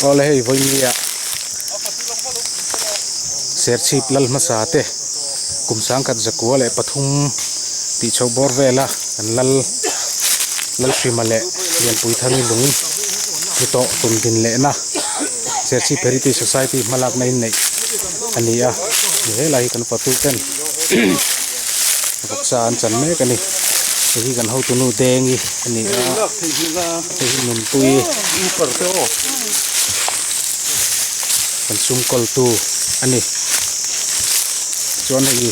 Awle hei vawinia Serchhip lal hmasa te kum sangkhat zakua leh pathum tih chhoh bawr vela kan lal Lalhrima leh Lianpuithangi lung hmu tawh tum din lehna Serchhip Heritage Society hmalakna inneih a ni a, helai hi kan fatu ten vawksa an chan mek a ni. Hei hi kan hotunu Dengi a ni a, hei hi Nunpui kan sum kawltu a ni. Chuan hei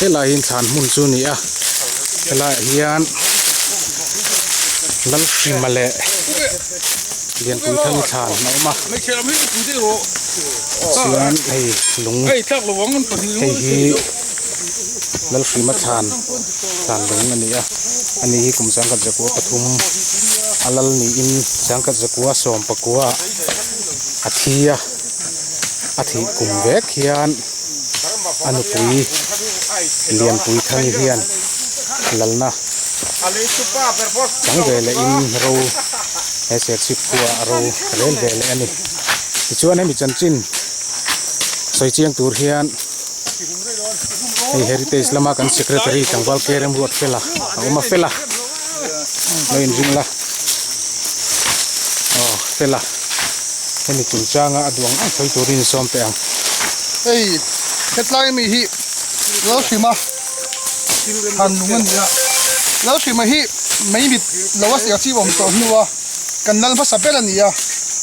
helai hi thlan hmun chu a ni a, helaiah hian Lalhrima leh. Lianpui thang thlan a awm a chuan hei lung hei hi Lalhrima thlan thlan lung a ni a ani hi kum sangkhat zakua pathum a lal niin sangkhat zakua sawm pakua a thi a a thih kum vek hian a nupui Lianpui Thangi hian lalna chang ve leh in ro he Serchhip khua a ro rel ve leh a ni. Tichuan hemi chanchin sawi chiang tur hian hei heritage lama kan secretary tlangval ke remruat fela a awm a fela lo inring la aw fela hemi chungchanga a duang ang sawi turin sawm teh ang. Hei hetlai ami hi Lalhrima han nung a ni a, Lalhrima hi mei mit lo a siam chip awm tawh hnu a kan lal hmasa ber a ni a,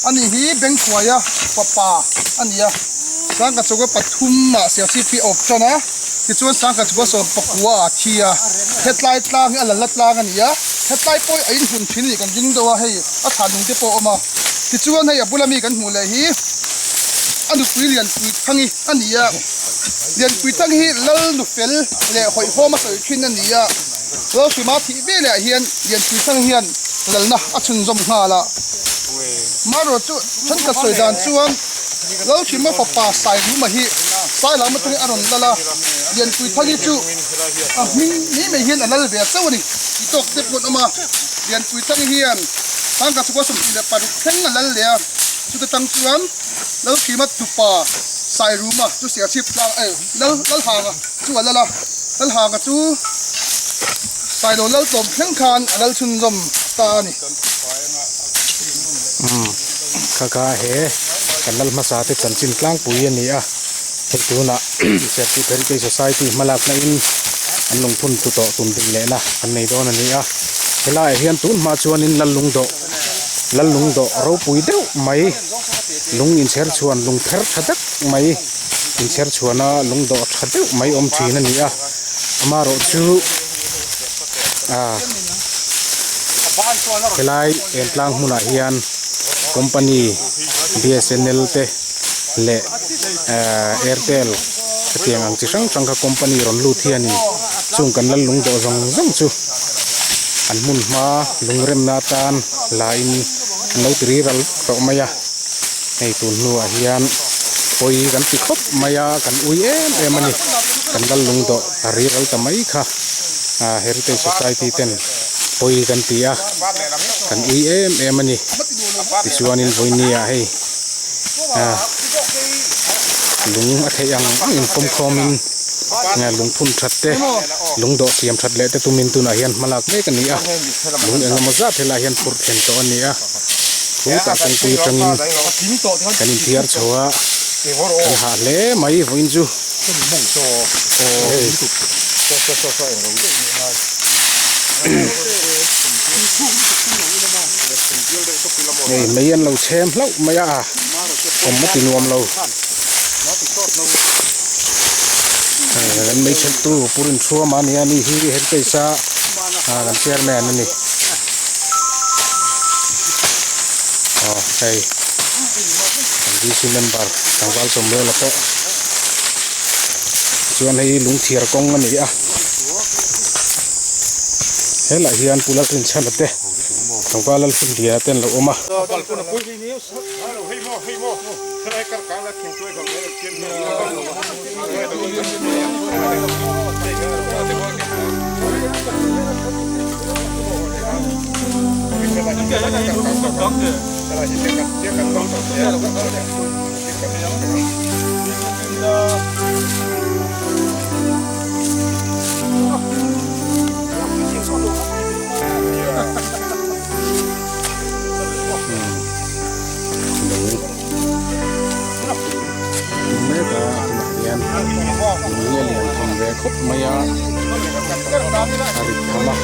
ani hi Bengkhuaia fapa a ni a, Sangkachawka pathum ah siam chip hi a awp tan a, tichuan Sangkachawka sawm pakua ah a thi a, hetlai tlang hi a lalna tlang a ni a, hetlai pawh hi a inhmun thin a nih kan ring deuh a, hei a thlan nung te pawh a awm a, tichuan hei a bula mi kan hmuh leh hi a nupui Lianpui Thangi a ni a. Lianpui Thang hi Lal Nufel leh hawihhawm a sawi thin a ni a, Lalhrima thih veleh ah hian Lianpui Thang hian lalna a chhunzawm nghal a. Marawh chu thenkhat sawi dan chuan Lalhrima fapa Sairuma hi Sailam atangin a rawn lal a, Lianpui Thang hi chu a hming mai mai hian a lal ve chauh a ni tih tawk te pawh an awm a. Lianpui Thang hian Sangkachukua 26 thleng a lal leh a, chuta tang chuan Lalhrima tupa Sairuma chu Siachhip tlang eh Lal Lalhanga chu a lal a, Lalhanga chu Sailo lal tlawm thleng khan a lal chhunzawm ta a ni. Umm kha kha he kan lal hmasa te chanchin tlangpui a ni a, hei tunah Serchhip Heritage Society hmalakna in an lungphun tu tawh tum ding lehna an nei dawn a ni a, helaiah hian tun hma chuanin lal lungdawh lal lungdawh ropui deuh mai. Lung inchher chhuan lung pher tha tak mai inchher chhuana lung dawh tha deuh mai awm thin a ni a amaherawh chu ah helai entlang hmunah hian company bsnl te leh ah airtel hetiang ang chi hrang hrang kha company rawn lut hianin chung kan lal lung dawh zawng zawng chu an hmun hma lung remna atan la in. An lo ti ri ral tawh mai a, hei tun hnuah hian pawi kan ti khawp mai a, kan ui em em a ni. Kan lal lung dawh a ri ral ta mai kha ah Heritage Society ten pawi kan ti a, kan ui em em a ni. Tichuanin vawinia hei ah lung a theih ang ang infawmkhawmin lungphun that te lung dawh siam that leh te tumin tunah hian hma lak mek a ni a lung eng emaw zat helaiah hian phurh thlen tawh a ni a khutah kawngpui atangin kan inthiar chho a kan hah hle mai vawiin chu hei mei an lo chhem hlauh mai a awm a ti nuam lo. Kan mei chhelh tu Purin Thuama a ni a ni hi heritage a kan chairman a ni aw hei kan D C member tlangval Sawmruala pawh chuan hei lungthiar kawng a ni a helaiah hian Pu Lalrinchhana te tlangval Lalhunliana te an lo awm a. Lung mek a tunah hian lung hi a lian tham ve khawp mai a a rit tham a.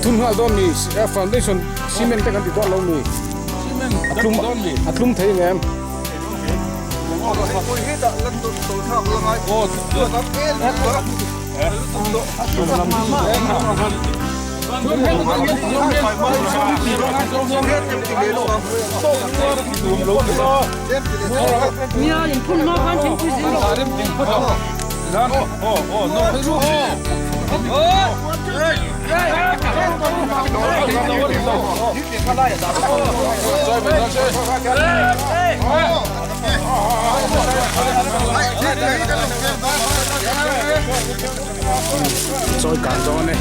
Thun nghal dawn ni foundation cement te kan ti dawn lo ni a tlum thei ang em? Chawi kang dawn e.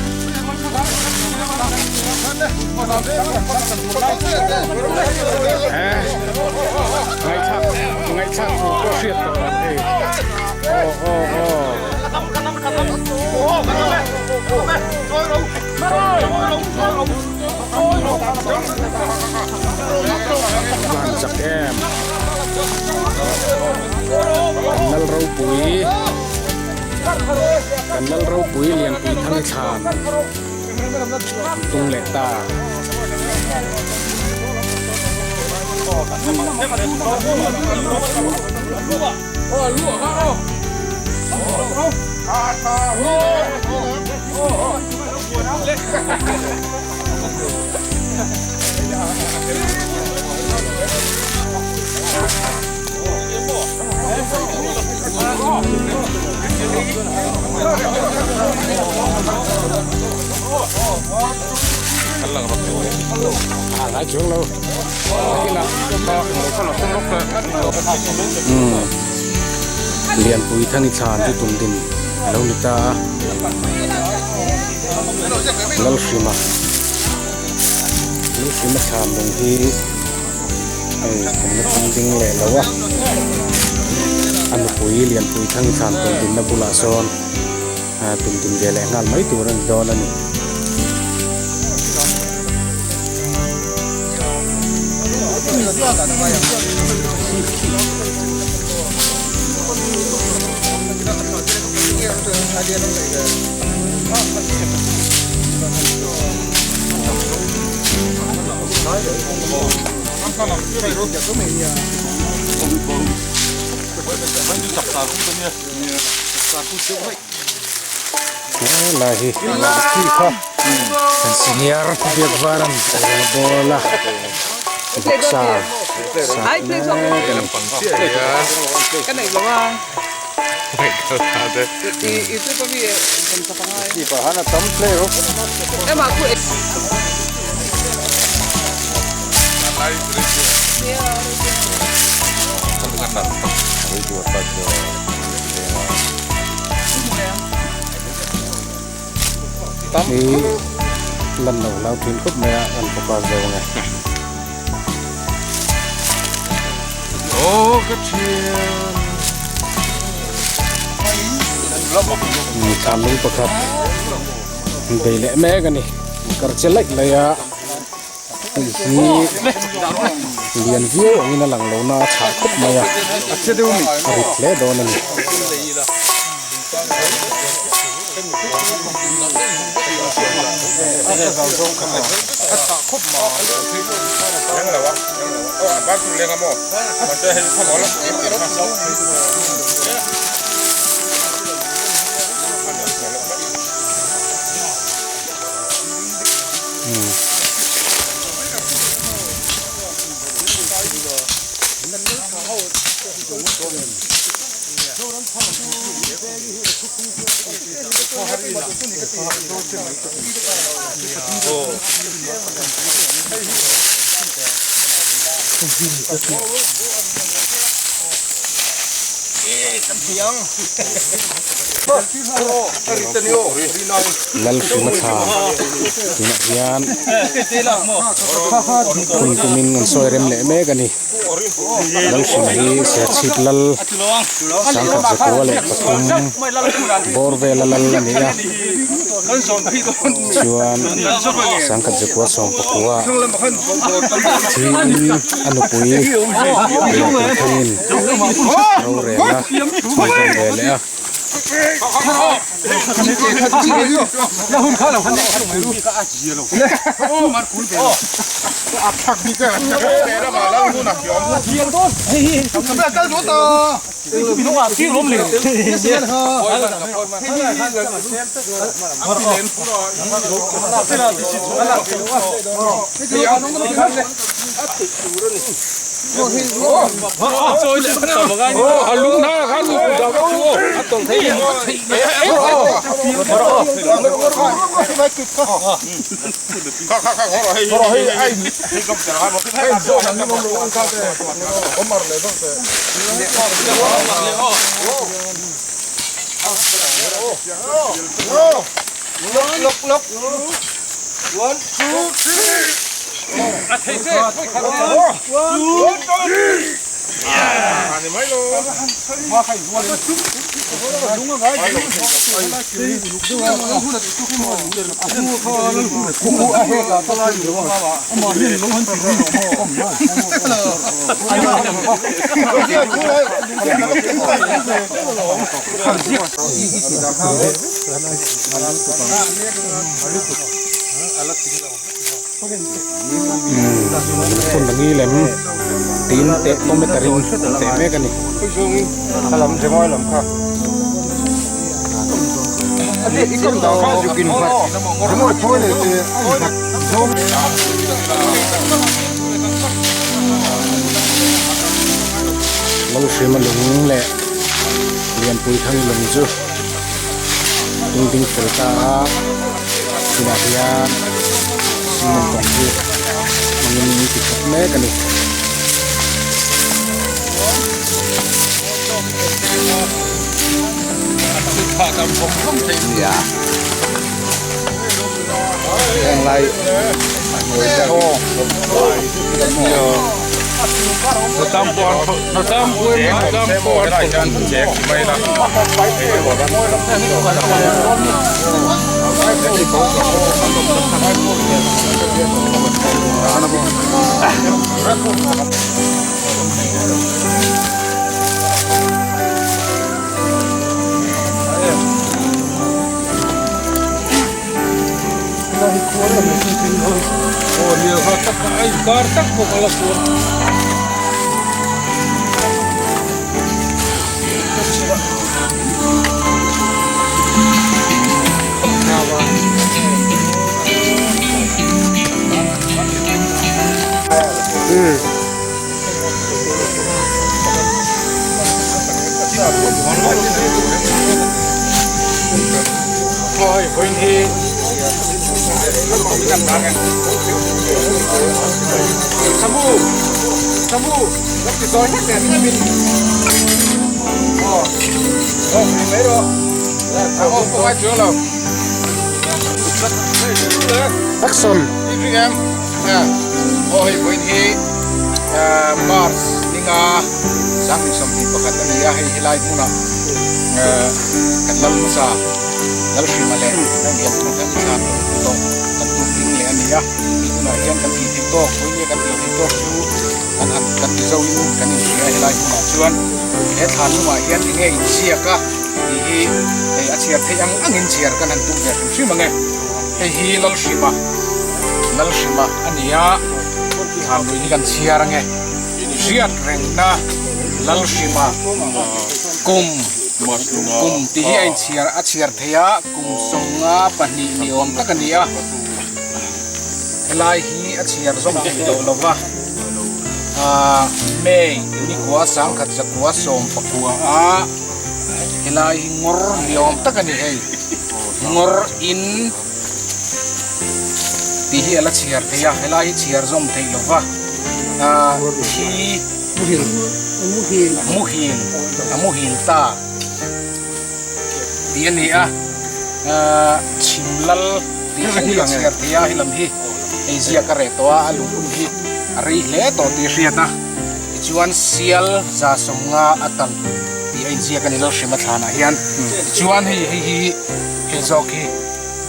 Eh, ngaihthlak ngaihthlak tur pawh hriat tawh lo hei. Aw aw aw. Van chak em. Kan lal ropui. Kan lal ropui Lianpui Thang thlan tung leh ta. Lianpui Thani thlan chu tum din a lo ni ta a, Lalhrima Lalhrima thlan lung hi. Hei kan la tum ding leh lo a, a nupui Lianpui Thang thlan tum dinna bulah sawn tum din ve leh nghal mai tur a ni dawn a ni. Helai hi khi kha kan senior biak var an ball a boxer sak mek a ni. Hi lan lo hlau thin khawp mai a kan focus deuh ang e. Thlan lung pakhat bei leh mek a ni kar che laih laih a hei hi lian viau angin a lang lo na a chhah khawp mai a a rit hle dawn a ni. Lalhrima thla tunah hian hun tumin an sawi rem leh mek a ni. Lalhrima hi Serchhip lal sangkhat zakua leh pathum bawr vela lal a ni a chuan sangkhat zakua sawm pakua thiin a nupui Lianpuithangin rorelna chhunzawm ve leh a. Phone ang lem tin teh tomato in teh mek a ni. Lalhrima lung leh Lianpui thang lung chu tung ding fel ta a tunah hian cement kawng hi hmangin an ti khat mek a ni. Action Aw hei vawiin hi March ninga sanghnih sawmhnih pakhat a ni a hei helai hmunah kan lal hmasa Lalhrima leh Lianthum kan thlan tawh kan tum ding leh a ni a hei tunah hian kan tih theih tawk vawiin nge kan tih theih tawk chu kan han kan ti zo in kan inhria a helai hmunah chuan he thlan hnungah hian eng nge inziak a tih hi hei a chhiar theih ang angin chhiar kan han tum ve hrim hrim ang e hei hi Lalhrima Lalhrima a ni a thlan lui hi kan chhiar ang e hriat rengna Lalhrima kum kum tih hi a inchhiar a chhiar thei a kum sawmnga pahnih ni awm tak a ni a helai hi a chhiar zawm thei tawh lo va ahh May nikua sangkhat zakua sawm pakua a helai hi ngawr ni awm tak a ni hei ngawr in tih hi a la chhiar thei a helai hi chhiar zawm theih lo va ahh thi muhil a muhil ta tih a ni a ahh chhim lal tih hi a chhiar thei a helam hi hei ziak a reh tawh a a luh hun hi a rei hle tawh tih a hriat a tichuan sial za sawmnga a tal tih a inziak a ni Lalhrima thlanah hian tichuan hei hei hi hei zawk hi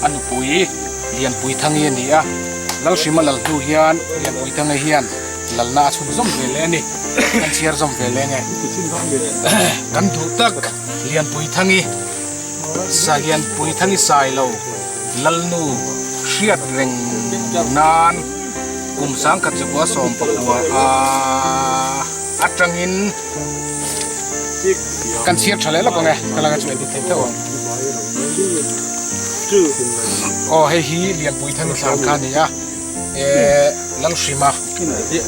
a nupui Lianpuithangi a ni a Lalhrima lal hnu hian Lianpuithangi hian lalna a chhun zawm ve leh a ni kan chhiar zawm ve leh nge kan duh tak Lianpuithangi sa Lianpuithangi Sailo Lalnu hriat reng nan kum sangkhat chukua sawm pakua a atangin kan chhiar tha leh lawk ang e ka laka chu edit thei theuh ang aw hei hi Lianpuithangi thlan kha a ni a. Eh Lalhrima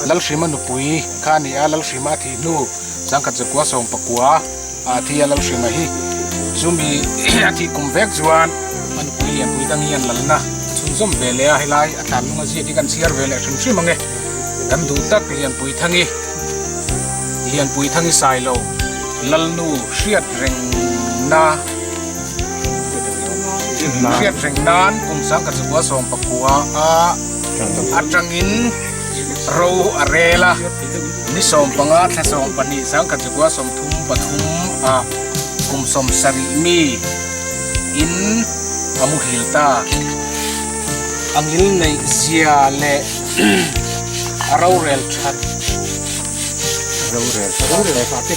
Lalhrima nupui kha a ni a Lalhrima a thih hnu sangkhat zakua sawm pakua a thi a Lalhrima hi chumi a thih kum vek chuan a nupui lianpui dang hian lalna a chhunzawm ve leh a helai a thlan nunga ziak hi kan chhiar ve leh hrim hrim ang e kan duh tak lianpui thangi lianpui thangi sailo Lalnu hriat rengna Hriat reng nan kum sangkhat zakua sawm pakua a atangin ro a rel a, ni sawm panga thla sawm pahnih sangkhat zakua sawm thum pathum ah kum sawm sarih mi in a muhil ta. A ngil neih zia leh a rorel that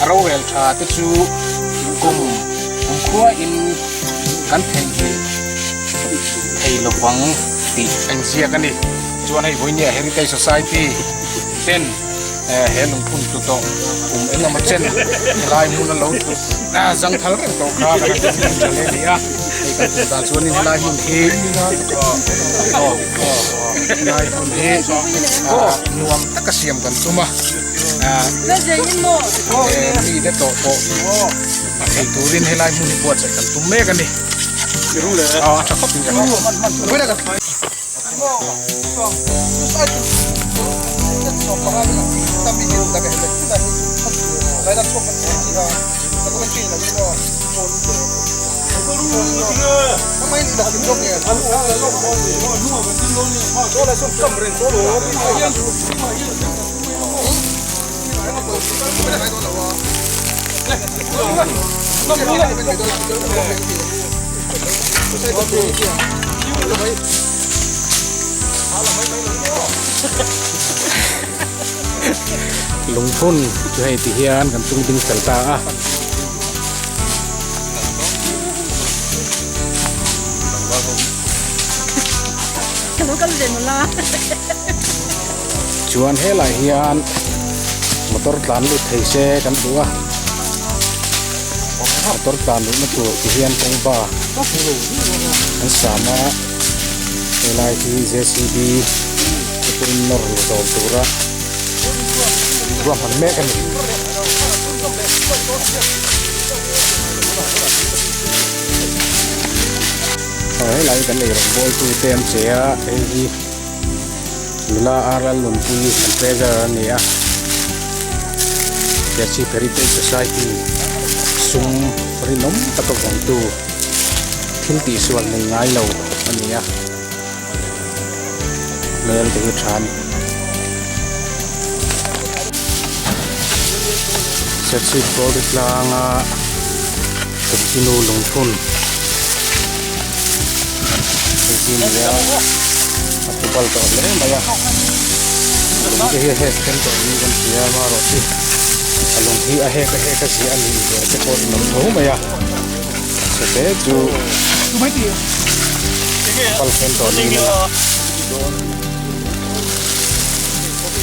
a rorel tha te chu kum kumkhua in kan theihnghilh thei lovang tih a inziak a ni. Chuan hei Vawinia Heritage Society ten he lungphun tlu tawh kum eng emaw chen helai hmun a lo tlu zangthal reng tawh kha kan han hmu tha hle a ni a. Hei kan hmuh dan chuanin helai hmun hi helai hmun hi nuam taka siam kan tum a. Mite tawh pawh a thei turin helai hmun hi buatsaih kan tum mek a ni. A tha khawp in ka hria. Lungphun chu hei ti hian kan tung ding fel ta a. Chuan helai hian motor tlan lut thei se kan duh a motor tlan luhna tur ti hian kawng ba an sam a helai hi jcb te pawhin nawr zawm tura ruahman mek a ni. Aw helai hi kan ei rawngbawl tu te an che a hei hi nula ar lal nunpui an treasurer a ni a Serchhip Heritage Society sum rinawm taka vawngtu thil tihsual nei ngai lo a ni a hmel te hi tha a ni. Serchhip Kawlri tlanga Kumtinu lungphun hei hi ni a a tlu bal tawh hle mai a lung te hi a hek then tawh niin kan hria amaherawh chu a lung hi a hek a hek a ziah a nih ve te pawh in awm tho mai a chhete chu bal then tawh niin a lang.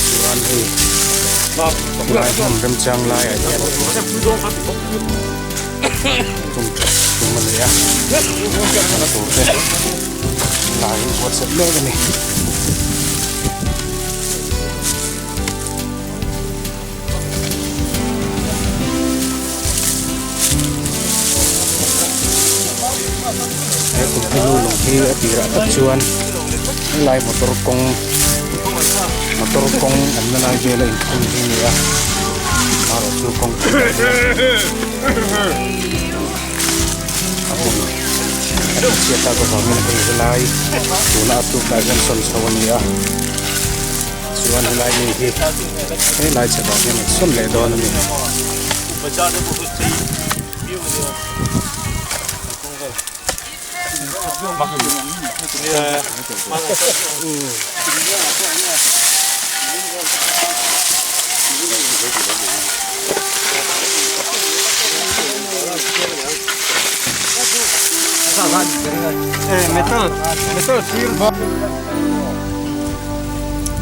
Chuan hei helai hmun remchang laiah hian tum that tum a ni a hman tur te laiin buatsaih mek a ni. He kumhlui lung hi a tirah tak chuan helai motor kawng motor kawng awmna lai vela inphun hi a ni a amaherawh chu kawng a hmun a tihchhiat tak avangin hei helai tuna a tuk lai hian sawn chho a ni a. Chuan helai mi hi helai chhakah hian an sawn leh dawn a ni.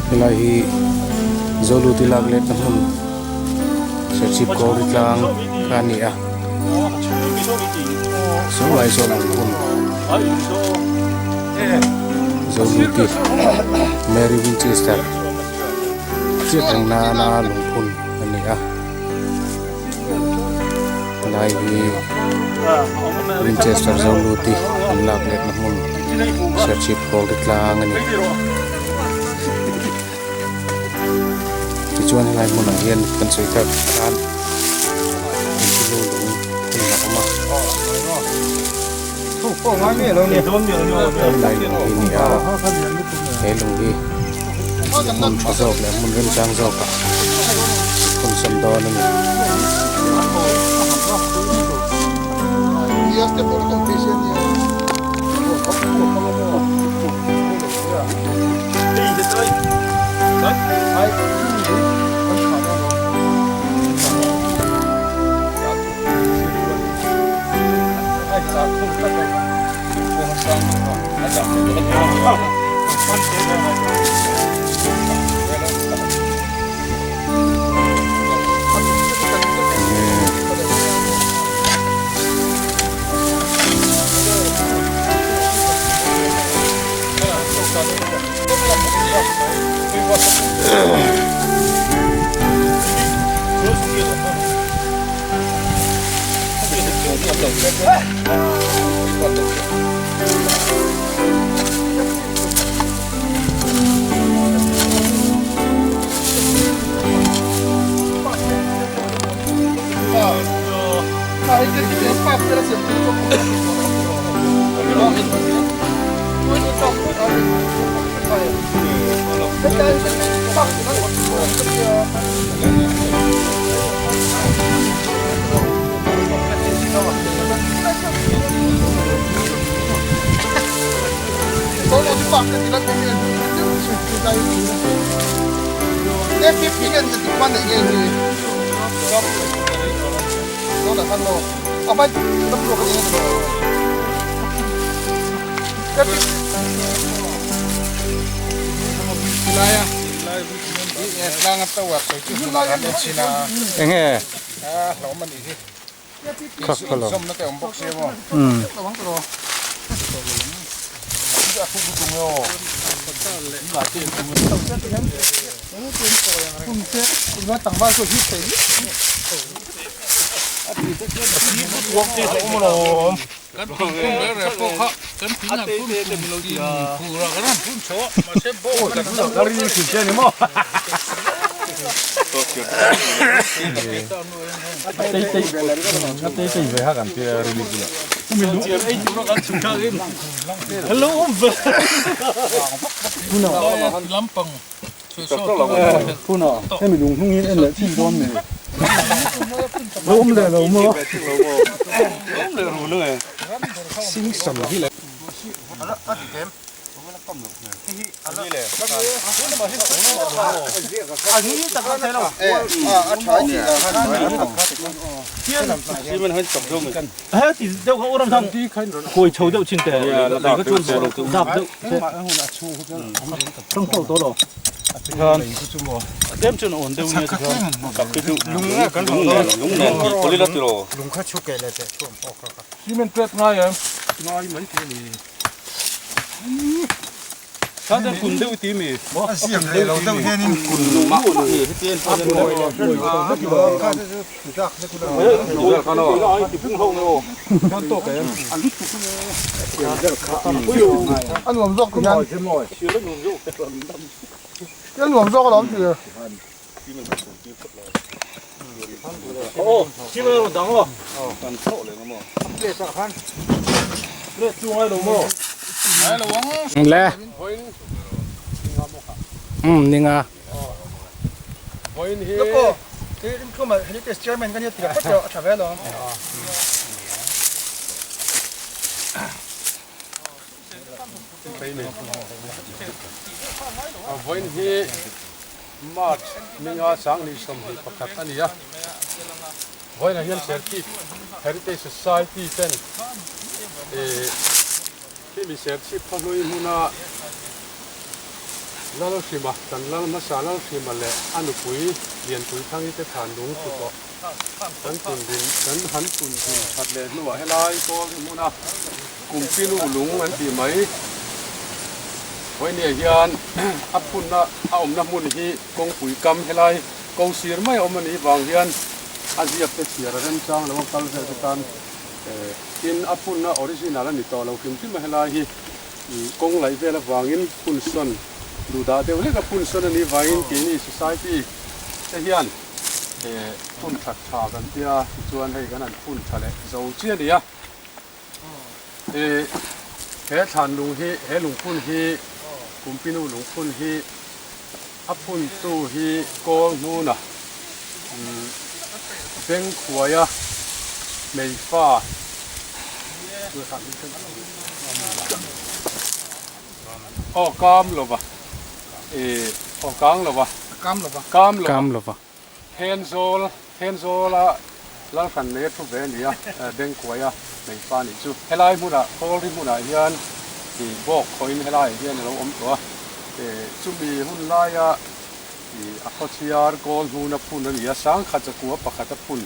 Helai hi Zoluti lak letna hmun Serchhip Kawri tlang kha a ni a saw lai sawn ang hmun Zoluti Mary Winchester chiat reng nana lungphun a ni a helai hi Winchester Zoluti an lak letna hmun Serchhip Kawri tlang a ni. Tichuan helai hmunah hian kan sawi tak khan engti lung lung hmun a awm a. Helai lung hi ni a he lung hi hmun tha zawk leh hmun remchang zawkah phun sawn dawn a ni. bak te ti lan awm hian chhui chhui lai a ni e fifty hian engtik hma neih nge ni tunah khan maw a hmai lam ruak a ni a Enge kha kha lo A nuam zawk ti hian a nuam zawk alawm ti. Le um ninga Vawiin hi March ninga 2021 a ni a, vawiinah hian Serchhip Heritage Society ten ih khimi Serchhip khaw hlui hmuna Lalhrima, kan lal hmasa Lalhrima leh a nupui Lianpui Thangi te thlan lung tlu tawh kan tun din kan han tun din that leh hnuah helai kawl hi hmuna Kumpinu lung an tih mai. Vawinia hian a phunna a awmna hmun hi kawngpui kam helai ko sir mai a awm a nih vang hian a ziak te chhiar a remchang lo a kal vel te tan tin a phunna original a ni tawh lo hrim hrim a helai hi kawng laih vel avangin phun sawn duh dah deuh hlek a phun sawn a nih vangin keini society te hian phun that tha kan tia tichuan hei kan han phun tha leh zo chiah a ni a. He thlan lung hi, he lungphun hi, Kumpinu lungphun hi a phuntu hi kawl hnuna Bengkhuaia hmeifa aw kam lova aw kang lova kam lova. Thenzawl, Thenzawla Lalhran nei a thu ve a ni a, Bengkuaia hmeipa nih chu. Helai hmunah, Kawlri hmunah hian ih bawk khawhin helaiah hian a lo awm tawh a, chumi hun laia ih a khawchhiar kawl hnuna phun a ni a, sangkhat zakua pakhata phun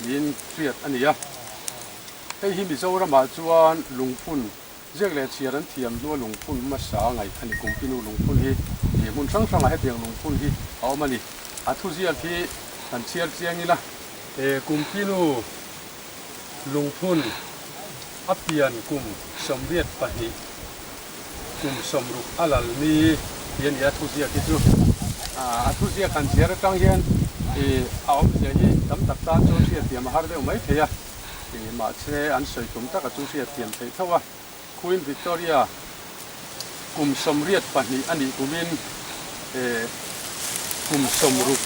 niin hriat a ni a. Hei hi Mizoramah chuan lungphun Ziak leh chhiar an thiam hnua lungphun hmasa ngaih a ni. Kumpinu lungphun hi ih hmun hrang hrangah hetiang lungphun hi a awm a ni. A thuziak hi han chhiar chiang ila. He Kumpinu lungphun a pian kum 82 kum 60 a lal ni tih a ni a thuziak hi chu. A thuziak han chhiar atang hian ih a awmzia hi tam tak tan chuan hriatthiam a har deuh mai thei a. Mahse an sawi tum taka chu hriat thiam theih tho a, Queen Victoria kum 82 a nih kumin kum 60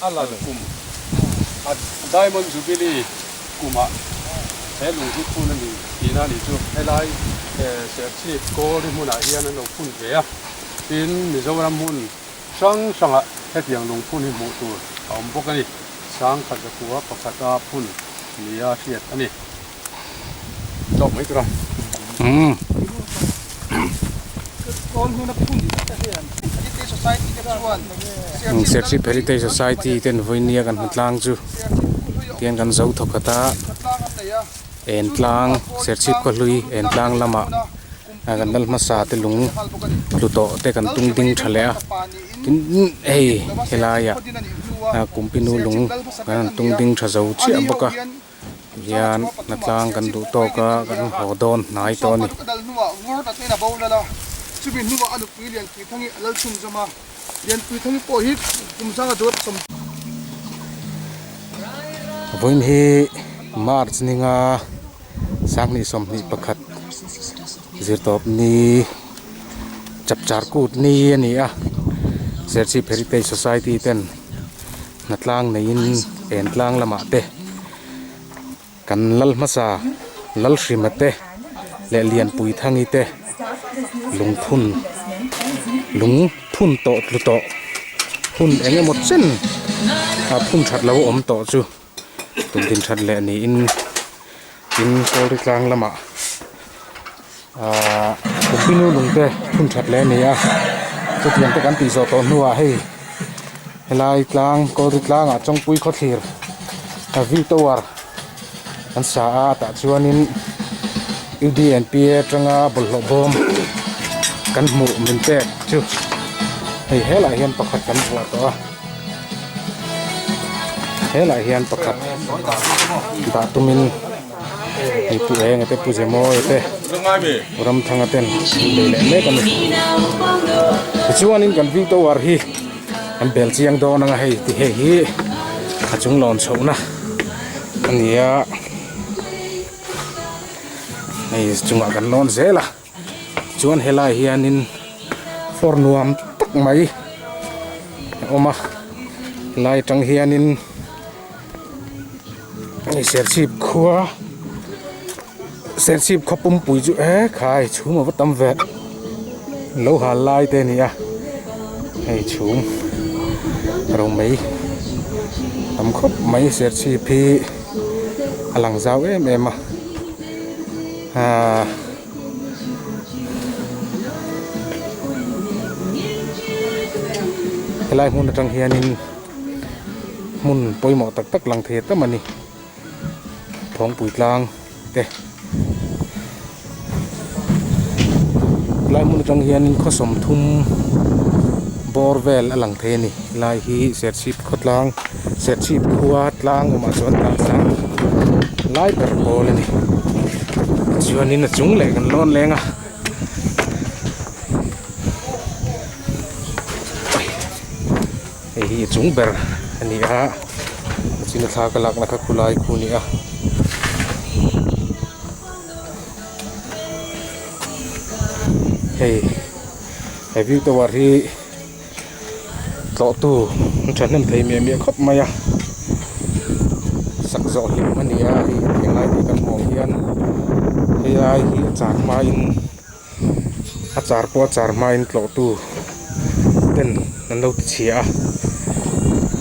a lal kum a Diamond Jubilee kumah he lung hi phun a ni tihna a nih chu. Helai Serchhip Kawlri hmunah hian an lo phun ve a, tin Mizoram hmun hrang hrangah hetiang lungphun hi hmuh tur a awm bawk a ni. Sangkhat zakua pakhata phun nia hriat a ni. Tawk mai tur a. Serchhip Heritage Society ten vawinia kan hmatlang chu tiang kan zo thawkhat a. Entlang Serchhip khawhlui Entlang lamah kan lal hmasa te lung tlu tawh te kan tung ding tha leh a tin hei helaiah Kumpinu lung kan han tung ding tha zo chiah bawk a tihian hnatlang kan duh tawk a kan haw dawn hnai tawh a ni. Vawiin hi March ninga sanghnih 21 zirtawp ni chapchar kut ni a ni a Serchhip Heritage Society ten hnatlang neiin en tlang lamah te kan lal hmasa Lalhrima te leh Lianpuithangi te lungphun lungphun tawh tlu tawh hun eng emaw chen a phun that lo a awm tawh chu tum din that leh niin tin kawlri tlang lamah ahh kumpinu lung te phun that leh a ni a chutiang te kan tih zawh tawh hnuah hei helai tlang kawlri tlangah chawngpui khawthlir view tower an sa a tah chuanin U_D_N_P_A atanga bawlhhlawh bawm kan hmuh min pek chu hei helaiah hian pakhat kan vuah tawh a helaiah hian pakhat dah tumin hei pu eng te pu zemawi te ramthanga ten an bei leh mek a ni tichuanin kan view tower hi an bel chiang dawn anga hei ti hei hi a chung lawn chhohna a ni a hei chungah kan lawn zel a chuan helai hianin floor nuam tak mai a awm a helai atang hianin hei serchhip khua serchhip khaw pumpui chu e khai chhum a va tam ve lo hal lai te a ni a hei chhum romei tam khawp mai serchhip hi a lang zau em em a aaa. Helai hmun atang hianin hmun pawimawh tak tak lang thei tam a ni thawngpui tlang te helai hmun atang hianin khaw sawmthum bawr vel a lang thei a ni helai hi serchhip khawtlang serchhip khua tlang awmah chuan tlang sang lai ber pawl a ni chuanin a chung leh kan lawn leng a. Hei hi a chung ber a ni a a china thla ka lakna kha khulai khu a ni a. Hei he view tower hi tlawhtu an thahnem thei miah miah khawp mai a sak zawh hlim a ni a hei englai te kan hmuh ang hian helai hi a char hmain a char pawh a char hmain tlawhtu ten an lo ti chhia a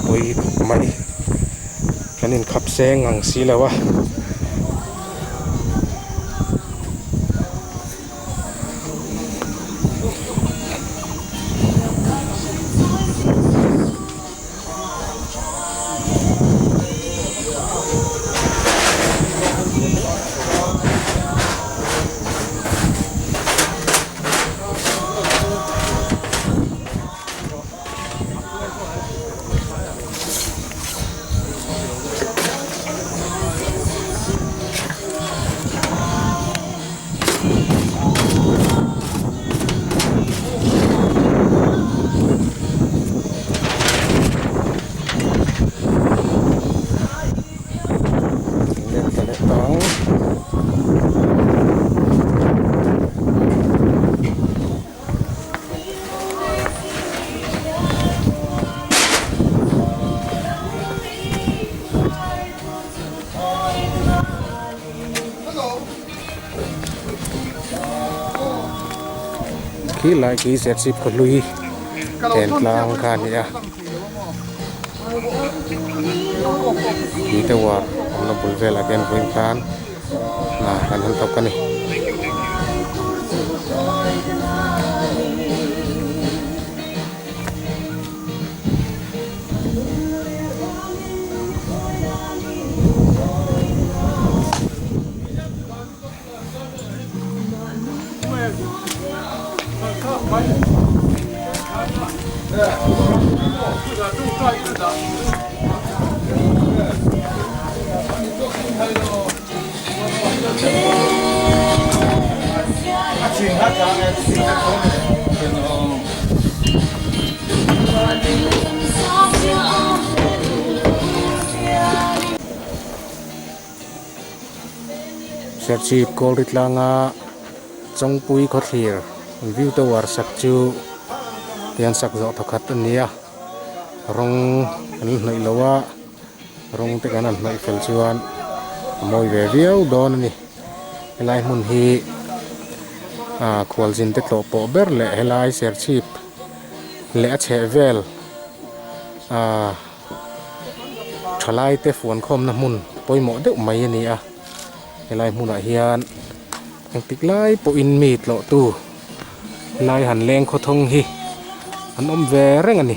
pawi khawp mai kan inkhap seng ang si lo a. Khi lai khi Serchhip khaw hlui Thentlang kha a ni a. Khi tower awmna bul velah khian vawiin khan hna kan han thawk a ni. Serchhip Kawlri tlanga Chawngpui khawthlir view tower sak chu tian sak zawh thawkhat a ni a rawng an hnawih lo a rawng te kan han hnawih fel chuan a mawi ve viau dawn a ni helai hmun hi ah khualzin te tlawh pawh ber leh helai Serchhip leh a chhehvel ah. Thalai te fuankhawmna hmun pawimawh deuh mai a ni a helai hmunah hian engtik lai pawhin mi tlawhtu lai han leng khawthawng hi an awm ve reng a ni.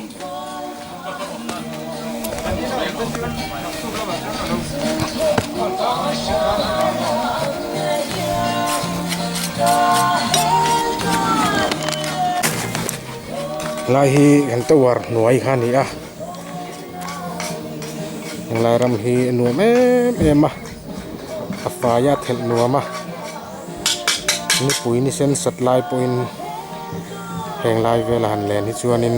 Helai hi kan tower hnuai kha a ni a. Helai ram hi a nuam em em a a fai a thelh nuam a nipui ni sen sat lai pawhin heng lai vela han len hi chuanin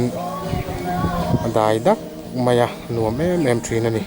a dai dak mai a nuam em em thin a ni.